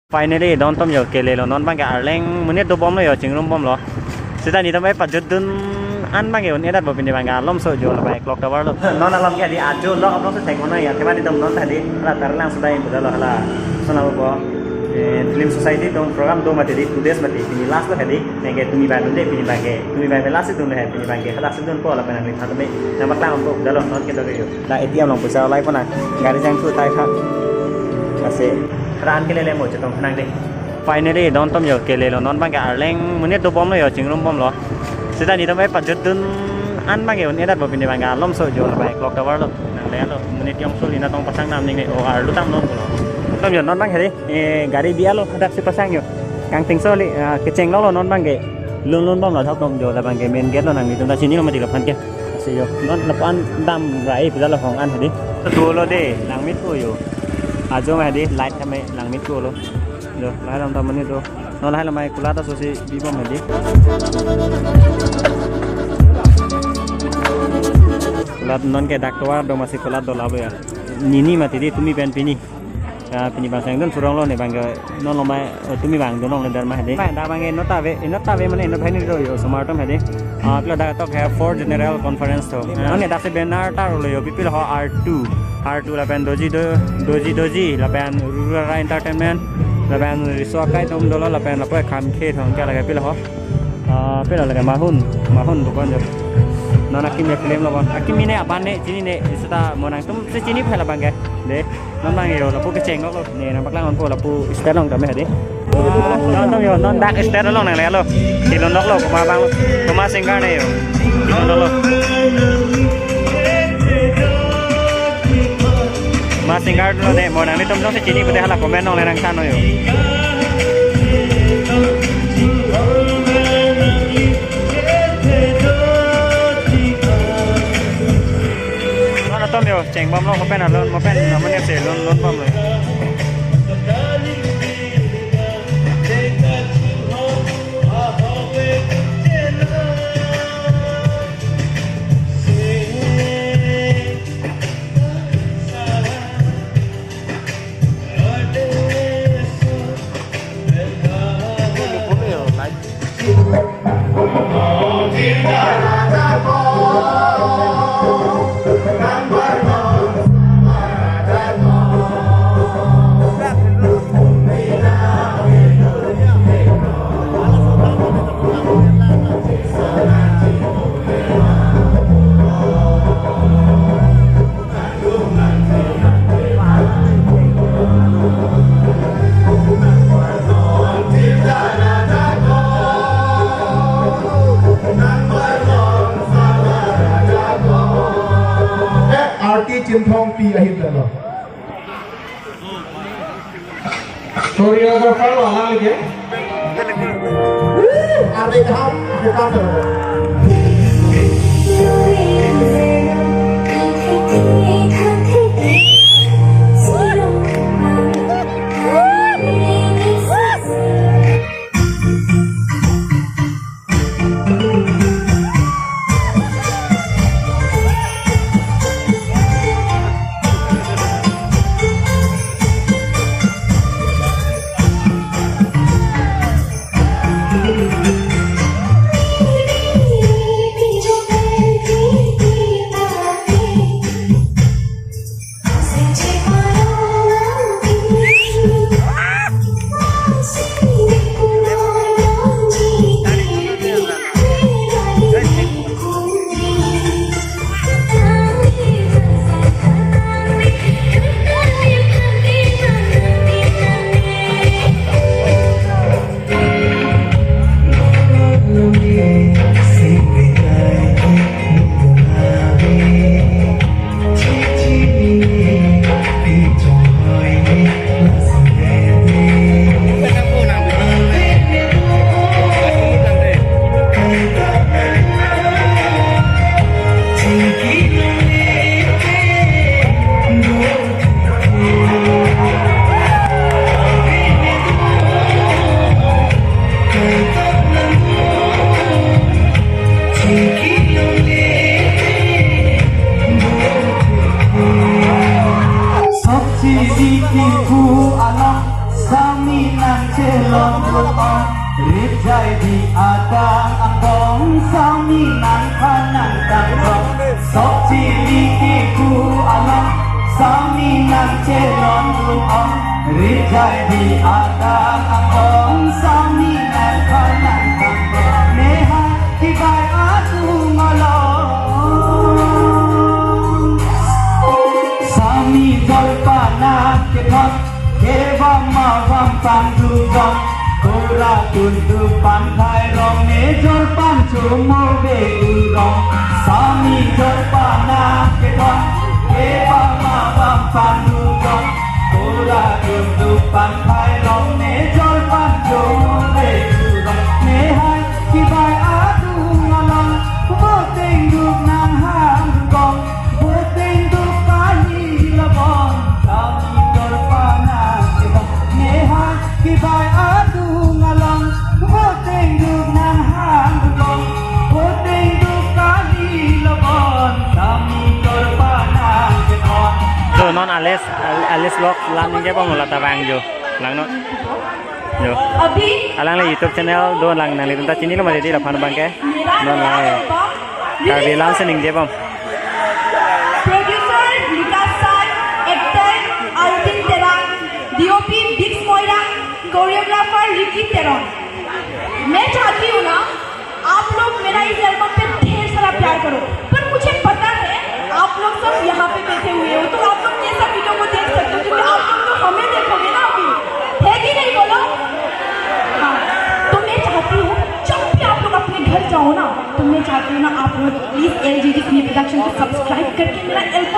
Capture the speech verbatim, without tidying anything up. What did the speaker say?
Finally, don atum jo kelelo, non abangke arleng monit dobomlo jo, chingrumbomlo. Seta netum epajutdun an abangke un-edet bo pini abangke alomso jo labai clock tower lo. Non along ke hedi ajo lo, ablongso thek mano ya, tema netum non ta hedi, hala Tarlang sudai pudalo hala, sona bo, eh, film society atum program do mati hedi, two days mati, pini last lo hedi, neke tumi abang dunde, pini abangke, tumi abangke last dunlo he, pini abangke, hadak si dunpo lapen nangli tha tumi, nangpaklang po pudalo, non kedo ke jo. La A T M along poisa olai pona, gari jangthu tai tha. Lasi ran kelele mo chetong khanang de. Finally, don atum jo kelelo, non abangke arleng monit dobomlo jo, chingrumbomlo. Seta netum epajutdun an abangke un-edet bo pini abangke alomso jo labai clock tower lo. Nanglelo, monit jongso lina tong pasang nam ningne, o arlu tam non pulo. Atum jo non abang hedi, eh, gari bi-alo, hadak si pasang jo. Kangtingso li, ah, kecheng lolo non abangke. Lun lun bomlo thap atum jo, labangke main gate lo, nanglitum ta chinilo mati laphan ke. Lasi jo, non lapu-an damra-e pudalo hong an hedi. Dolo de, langmit ko jo. Ajo ma hedi, light kame langmit kolo. Jo, lahai alam ta monit do. Non lahai alam mai kulat aso si bibom hedi. Kulat non ke dak tovar do masi kulat do labo ya. Nini mati hedi tumi pen pini. Ya, pini abang sengdun surong lo ne abangke non lo mai, eh, tumi abang dun long le der ma hedi. Mai dak abangke inut ta ave, inut ta ave mane inut hai ni do jo osomar atum hedi. Ah, pilo dak tok he fourth general conference to. Non ne dak si banner ta rolo jo, pipil ho R two. R two lapen Doji Do, Doji Doji lapen Rural Entertainment lapen riso akai atum dolo lapen lapu kham khe thong kya lage pilo ho. Ah, pilo lage Mahun, Mahun dukon jo. Non akimi film lo bon. Akimi ne aban ne, chini ne, seta mo nangtum si chini phela abangke. De. Non abang jo, lapu kecheng lo, ne nangpaklang po lapu stage along tame hedi. Ah, non non jo, non dak stage along nanglelo. Kilun lo, komat abang, komat singer ne jo. Kilun lo. Komat singer lo ne, mo nanglitum jongsi chini pute hala comment along le nangthannon jo. Non atum jo, chengbomlo, mo pen alun, mo pen, namun ya se lun, lun bomlo. Arti Chinthongpi ahin dalo. Choreographer lo alang lagi. Woo! Arti kaham, kita terus. Nang chelon rum ong, rit jai di adang angbong, sami nang khan nang tang rong, sok chili kipu along, sami nang chelon rum ong, rit jai di adang angbong, sami nang khan nang tang rong, nehai kebai atum along. Sami jolpan nang kethon, kevang mavang pangdudong, kura tuntu panthai rong, ne jolpan chumo vedu rong. Sami jolpan nang kethon, kevang mavang pangdudong, kura tuntu panthai rong, ne jolpan chumo vedu rong. Nehai kebai atum along, boteng duk nang hang gong, boteng duk kali labon, sami jolpan nang kethon, nehai kebai atum along, boteng duk nang hang gong, boteng duk kali labon, sami jolpan nang kethon. So, non Alice, Al-, Alice Vlog lam ningje bom lata bang jo. Lang non. Jo. अभी Alangli YouTube channel do lang, nanglitum ta chinilo mati di laphan abangke. Non lang. Karbi lam si ningje bom. Producer Vikas sir, actor Alvin Terang, D O P Biggs Moirang, choreographer Ricky Teron. मैं चाहती हूँ ना, आप लोग मेरा इस एल्बम पे ढेर सारा प्यार करो, पर मुझे पता है आप लोग सब यहाँ पे बैठे हुए हो, तो आप लोग ये सब वीडियो को देख सकते हो, क्योंकि आप लोग तो हमें देखोगे ना अभी, है कि नहीं बोलो? हाँ, तो मैं चाहती हूँ जब भी आप लोग अपने घर जाओ ना, तो मैं चाहती हूँ ना आप लोग please L G D film production को सब्सक्राइब करके मेरा एल्बम